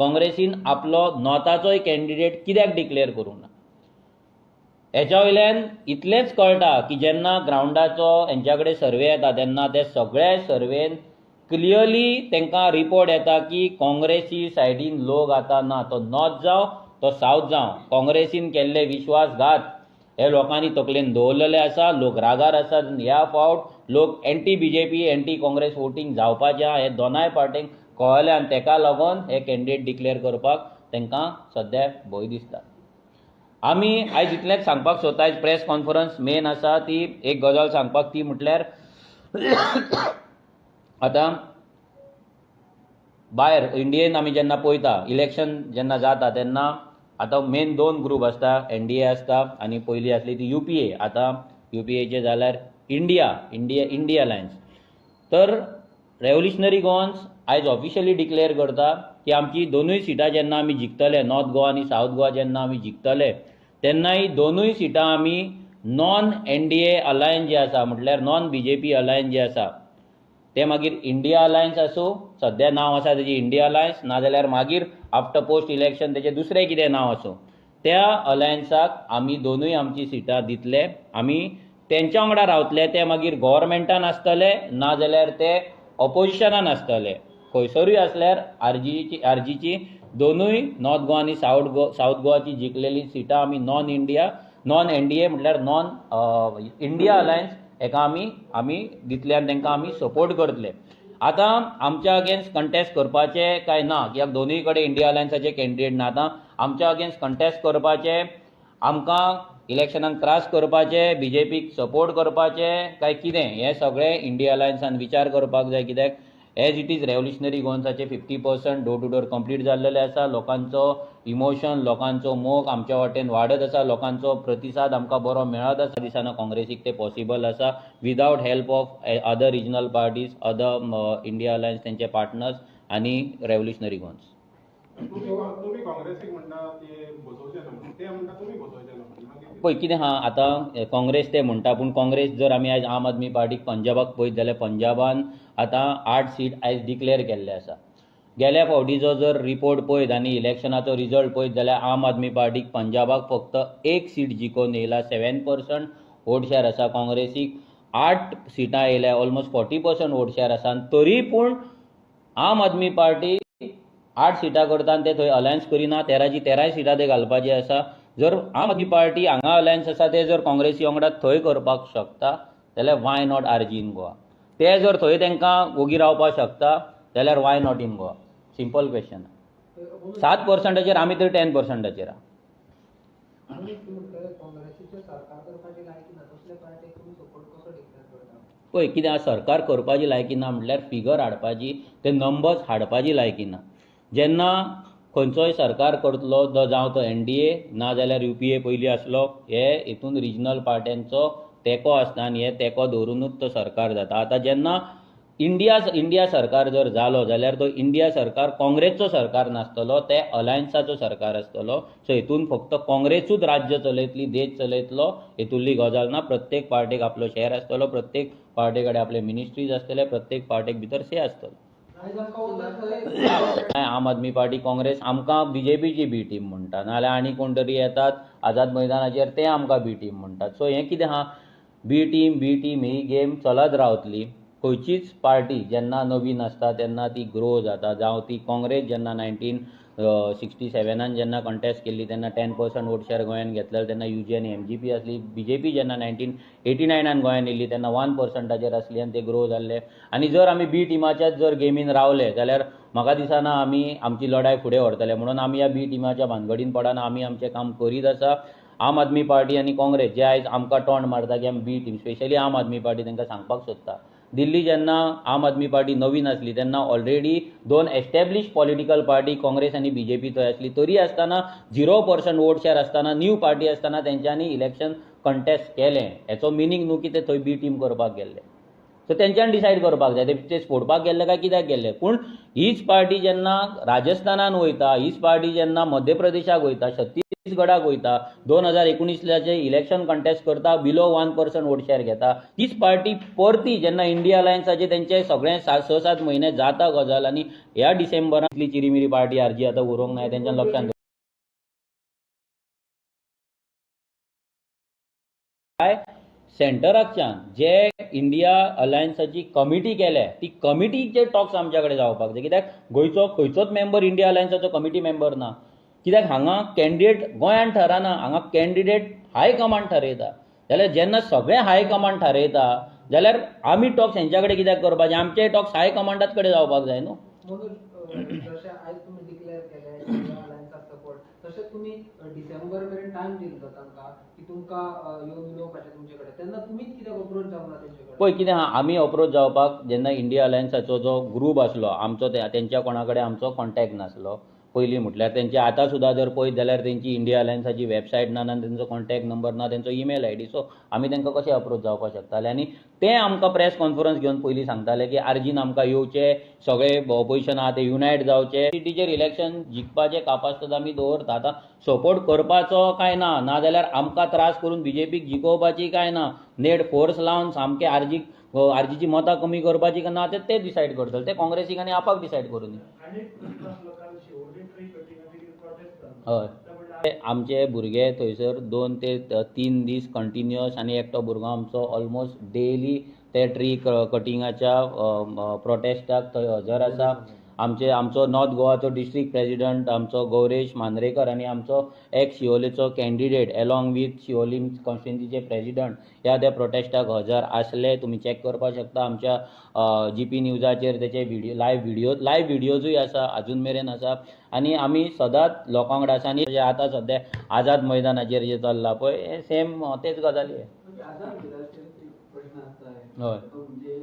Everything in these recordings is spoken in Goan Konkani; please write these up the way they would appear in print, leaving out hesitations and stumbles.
काँग्रेसीन आपलो नॉर्थाचोय कॅन्डिडेट कित्याक डिक्लेअर करूंक ना? हेच्या वयल्यान इतलेंच कळटा की जेन्ना ग्रावंडाचो हेंच्या कडेन सर्वे येता, तेन्ना ते सगळे सर्वेन क्लियरली तांकां रिपोर्ट येता की काँग्रेसी सायडीन लोक आतां ना. तो नॉर्थ जावं, तो सावथ जावं, काँग्रेसीन केल्ले विश्वासघात हे लोकांनी तकलेन दवरलेले आसा. लोक रागार आसात. ह्या फावट लोक anti BJP, anti Congress voting जावपाचें आहा हें दोनाय पार्टींक कळ्ळें आनी तेका लागून हे कॅन्डिडेट डिक्लेअर करपाक तांकां सद्या भंय दिसता. आमी आयज इतलेंच सांगपाक सोदता. आयज प्रेस कॉन्फरन्स मेन आसा ती एक गजाल सांगपाक, ती म्हटल्यार आतां भायर इंडियेन आमी जेन्ना पळयता, इलेक्शन जेन्ना जाता तेन्ना आतां मेन दोन ग्रूप आसता. एनडीए आसता आनी पयलीं आसली ती युपीए. आतां युपीएचे जाल्यार इंडिया इंडिया इंडिया अलायन्स. तर रेव्होल्युशनरी गोवन्स आयज ऑफिशियली डिक्लेअर करता की आमची दोनूय सिटां जेन्ना आमी जिखतले, नॉर्थ गोवा आनी सावथ गोवा जेन्ना आमी जिखतले, तेन्ना ही दोनूय सिटां आमी नॉन एनडीए अलायन्स जे आसा, म्हटल्यार नॉन बीजेपी अलायन्स जे आसा, ते मागीर इंडिया अलायन्स आसूं, सद्या नांव आसा तेजी इंडिया अलायन्स, नाजाल्यार मागीर आफ्टर पोस्ट इलेक्शन तेजें दुसरें कितें नांव आसूं, त्या अलायन्साक आमी दोनूय आमची सिटां दितले. आमी तेंच्या वांगडा रावतले. ते मागीर गोवोरमेंटान आसतले, नाजाल्यार ते ऑपोजिशनान आसतले, खंयसरूय आसल्यार आरजीची दोनूय नॉर्थ गोवा आनी सावथ गोवाची जिखलेली सिटां आमी नॉन इंडिया, नॉन एनडीए, म्हटल्यार नॉन इंडिया अलायन्स हेका आमी दितले आनी तांकां आमी सपोर्ट करतले. आतां आमच्या अगेन्स्ट कंटेस्ट करपाचे काय ना, कित्याक दोनूय कडेन इंडिया अलायन्साचे कॅन्डिडेट ना. आतां आमच्या अगेन्स्ट कंटेस्ट करपाचे, आमकां इलेक्शनाक त्रास करपाचे, बीजेपीक सपोर्ट करपाचे काय कितें, हें सगळें इंडिया अलायन्सान विचार करपाक जाय. कित्याक एज it is revolutionary गोवन्साचे 50% door to door complete जाल्लेले आसा. लोकांचो इमोशन, लोकांचो मोग आमच्या वाटेन वाडत आसा. लोकांचो प्रतिसाद आमकां बरो मेळत आसा. दिसाना काँग्रेसीक तें पॉसिबल आसा without help of other regional parties, other India Alliance तेंचे पार्टनर्स आनी रेव्होल्युशनरी गोवन्स. तुमी तुमी काँग्रेसीक म्हणटा ते बसोवचे ना म्हणून, ते म्हणटा तुमी बसोवचे ना म्हणून, मागीर? पळय कितें आहा, आतां काँग्रेस ते म्हणटा, पूण काँग्रेस जर आमी आयज आम आदमी पार्टीक पंजाबाक पळयत जाल्यार पंजाबान आतां आठ सीट आयज डिक्लेअर केल्ले आसा. गेल्या फावटीचो जर रिपोर्ट पळयत आनी इलेक्शनाचो रिजल्ट पळयत जाल्यार आम आदमी पार्टीक पंजाबाक फक्त एक सीट जिखोवन येयला, 7% वोट शेअर आसा. काँग्रेसीक आठ सिटां येयल्या, ऑलमोस्ट 40% वोट शेअर आसा. आनी तरी पूण आम आदमी पार्टी आठ सिटां करता आनी ते थंय अलायन्स करिना. 13ची 13य सिटां ते घालपाची आसा. जर आम आदमी पार्टी हांगा अलायन्स आसा, ते जर काँग्रेसी वांगडा थंय करपाक शकता जाल्यार why not RG in Goa? ते जर थंय तांकां वोगी रावपाक शकता जाल्यार why not in Goa? Simple question. 7%चेर आमी तर 10%चेर आहा. आनी काँग्रेसीचे सरकार करपाची लायकी ना, तसले पार्टीक तुमी सपोर्ट कसो डिक्लेअर करता? पळय कितें आहा, सरकार करपाची लायकी ना म्हटल्यार फिगर हाडपाची, ते नंबर्स हाडपाची लायकी ना. जेन्ना खंयचोय सरकार करतलो, तो जावं तो एनडीए ना जाल्यार युपीए पयलीं आसलो, हे हितून रिजनल पार्ट्यांचो तेंको आसता आनी हे तेंको दवरुनूच तो सरकार जाता. आतां जेन्ना इंडिया इंडिया सरकार जर जालो जाल्यार तो इंडिया सरकार काँग्रेसचो सरकार नासतलो, ते अलायन्साचो सरकार आसतलो. सो हितून फक्त काँग्रेसूच राज्य चलयतली, देश चलयतलो हितूंतली गजाल ना. प्रत्येक पार्टेक आपलो शेअर आसतलो, प्रत्येक पार्टे कडेन आपले मिनिस्ट्रीज आसतले, प्रत्येक पार्टेक भितर से आसतलो. आयज आमकां वता थंय आम आदमी पार्टी, काँग्रेस आमकां बीजेपीची बी टीम म्हणटा, नाजाल्यार आनी कोण तरी येतात आझाद मैदानाचेर, ते आमकां बी टीम म्हणटात. सो हें कितें आहा, बी टीम बी टीम ही गेम चलत रावतली. खंयचीच पार्टी जेन्ना नवीन आसता तेन्ना ती ग्रो जाता. जावं ती काँग्रेस जेन्ना 1967नान जेन्ना कंटेस्ट केल्ली तेन्ना 10% वोट शेअर गोंयान घेतलेलो, तेन्ना युजी आनी एमजीपी आसली. बीजेपी जेन्ना 1989नान गोंयान येयल्ली तेन्ना 1%चेर आसली आनी ते ग्रो जाल्ले. आनी जर आमी बी टिमाच्याच जर गेमीन रावले जाल्यार म्हाका दिसना आमी आमची लढाय फुडें व्हरतले. म्हणून आमी ह्या बी टिमाच्या भानगडीन पडना. आमी आमचें काम करीत आसा. आम आदमी पार्टी आनी काँग्रेस जे आयज आमकां तोंड मारता की आमी बी टीम, स्पेशली आम आदमी पार्टी, तांकां सांगपाक सोदता, दिल्ली जेन्ना आम आदमी पार्टी नवीन आसली तेन्ना ऑलरेडी दोन एस्टेब्लिश पॉलिटिकल पार्टी काँग्रेस आनी बीजेपी थंय आसली. तरी आसतना 0% वोट शेअर आसतना, न्यू पार्टी आसतना तेंच्यांनी इलेक्शन कंटेस्ट केलें. हेचो मिनींग न्हू की ते थंय बी टीम करपाक गेल्ले. सो तेंच्यान डिसायड करपाक जाय, ते फोडपाक गेल्ले काय कित्याक गेल्ले. पूण हीच पार्टी जेन्ना राजस्थानान वयता, हीच पार्टी जेन्ना मध्य प्रदेशाक वयता, छत्तीसगडाक छत्तीसगडाक वयता, 2019लाचें इलेक्शन कंटेस्ट करता, below 1% vote share घेता. तीच पार्टी परती जेन्ना इंडिया अलायन्साचे तेंचे सगळे 6-7 म्हयने जाता गजाल आनी ह्या डिसेंबरांतली चिरीमिरी पार्टी आरजी आतां उरोंक ना, तेंच्या लक्षांत. काय सेंटराकच्यान जे इंडिया अलायन्साची कमिटी केल्या, ती कमिटीचे टॉक्स आमच्या कडेन जावपाक जाय. कित्याक गोंयचो खंयचोच मेंबर इंडिया अलायन्साचो कमिटी मेंबर ना. कित्याक हांगा कॅन्डिडेट गोंयान ठरना, हांगा कॅन्डिडेट हाय कमांड ठरयता. जाल्यार जेन्ना सगळें हाय कमांड थारयता जाल्यार आमी टॉक्स हेंच्या कडेन कित्याक करपाचे? आमचे टॉक्स हाय कमांडाच कडेन जावपाक जाय न्हू. मनोज, जशें आयज तुमी डिक्लेअर केलें इंडिया अलायन्साक सपोर्ट, तशें तुमी डिसेंबर मेरेन टायम दिल्लो तांकां की तुमकां येवन उलोवपाचें तुमचे कडेन, तेन्ना तुमीच कित्याक अप्रोच जावंक ना तेंचे कडेन? पळय कितें आहा, आमी अप्रोच जावपाक जेन्ना इंडिया अलायन्साचो जो ग्रूप आसलो आमचो, तेंच्या कोणा कडेन आमचो कॉन्टेक्ट नासलो. पयलीं म्हटल्यार तेंचे आतां सुद्दां जर पळयत जाल्यार तेंची इंडिया अलायन्साची वेबसायट ना, ना तेंचो कॉन्टेक्ट नंबर, ना तेंचो ईमेल आयडी. सो आमी तांकां कशें अप्रोच जावपाक शकताले? आनी ते आमकां प्रेस कॉन्फरन्स घेवन पयलीं सांगताले की आरजीन आमकां येवचे, सगळे ऑपोजिशन आहा ते युनायट जावचे. सिटीचेर इलेक्शन जिखपाचें कापास्ताद आमी दवरता. आतां सपोर्ट करपाचो काय ना, नाजाल्यार आमकां त्रास करून बीजेपीक जिखोवपाची काय ना, नेट फोर्स लावन सामकें आरजीक आरजीची मतां कमी करपाची काय ना, ते ते डिसायड करतले. ते काँग्रेसीक आनी आपाक डिसायड करूं दी. आनी एक प्रस्न आसलो, काल शिवोली ट्री कटिंगा प्रोटेस्ट जालो. हय, आमचे भुरगे थंयसर 2 ते 3 दीस कंटिन्युअस आनी एकटो भुरगो आमचो ऑलमोस्ट डेली ते ट्री कटिंगाच्या प्रोटेस्टाक थंय हजर आसा. आमचे आमचो नॉर्थ गोवाचो डिस्ट्रिक्ट प्रेजिडंट आमचो गौरेश मांद्रेकर आनी आमचो एक्स शिवोलेचो कॅन्डिडेट एलॉंग विथ शिवोली कॉन्स्टिट्युएन्सीचे प्रेजिडंट ह्या त्या प्रोटेस्टाक हजर आसले. तुमी चॅक करपाक शकता, आमच्या जीपी न्यूजाचेर तेचे video, live व्हिडियोजूय आसा, अजून मेरेन आसा. आनी आमी सदांच लोकां वांगडा आसा. आनी आतां सद्या आझाद मैदानाचेर जें चल्लां पळय, हें सेम तेच गजाली. आझाद मैदानाचेर एक प्रश्न आसता. हय. तो म्हणजे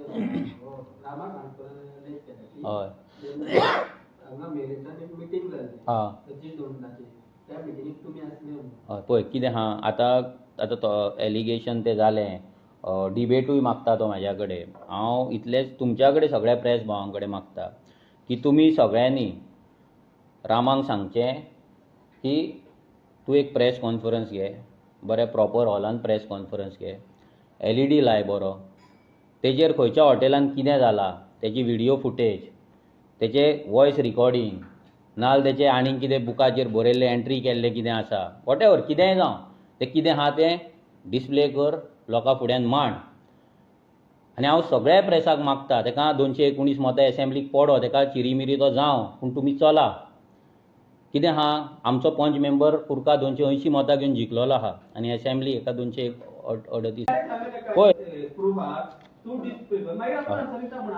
रामा काणकोणान लेख केला की जेन्ना हांगा मेरेंच्यान एक मिटींग जाल्ली सतीश दोंडाची, त्या मिटिंगेक तुमी आसले म्हणून. हय, पळय कितें आहा, आतां आतां तो एलिगेशन तें जालें, डिबेटूय मागता तो म्हाज्या कडेन. हांव इतलेंच तुमच्या कडेन, सगळ्या प्रेस भावां कडेन मागता की तुमी सगळ्यांनी रामाक सांगचें की तूं एक प्रेस कॉन्फरन्स घे, बरें प्रॉपर हॉलान प्रेस कॉन्फरन्स घे, एलईडी लाय बरो, तेजेर खंयच्या हॉटेलान कितें जालां तेजी विडियो फुटेज, तेजे वॉयस रिकॉर्डिंग, नाजाल्यार तेचे आनीक कितें बुकाचेर बरयल्लें, एंट्री केल्लें कितें आसा, what ever कितेंय जावं, तें कितें आहा तें डिस्प्ले कर, लोकां फुड्यान मांड. आनी हांव सगळ्या प्रेसाक मागता, तेका 219 मतां एसेंब्लीक पडो, तेका चिरीमिरी तो जावं, पूण तुमी चला. कितें आहा, आमचो पंच मेंबर कुरका 280 मतां घेवन जिखलोलो आहा आनी एसेंब्ली हेका 238. पळय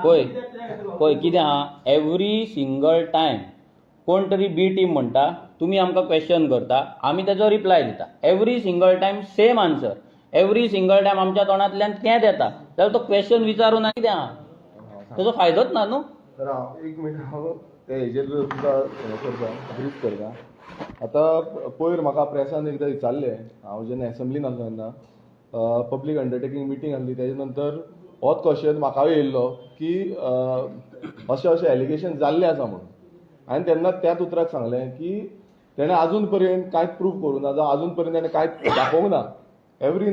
पळय पळय कितें आहा, एवरी सिंगल टायम कोण तरी बी टीम म्हणटा, तुमी आमकां क्वेश्चन करता, आमी तेजो रिप्लाय दिता. Every single time same answer, every single time आमच्या तोंडांतल्यान तेंच येता. जाल्यार तो क्वेश्चन विचारून कितें आहा, तेजो फायदोच ना न्हू. तर हांव एक मिनट, हांव ते हेजेर तुमकां हें करता, ब्रीफ करता. आतां पयर म्हाका प्रेसान एकदां विचारलें, हांव जेन्ना एसेंब्लीन आसलो तेन्ना पब्लीक अंडरटेकींग मिटींग आसली, तेजे नंतर होच क्वेश्चन म्हाकाय येयल्लो की अशें अशें एलिगेशन जाल्लें आसा म्हणून. हांवें तेन्ना त्याच उतराक सांगलें की तेणें आजून पर्यंत कांयच प्रूफ करूं ना, जावं आजून पर्यंत तेणें कांयच दाखोवंक ना. एवरी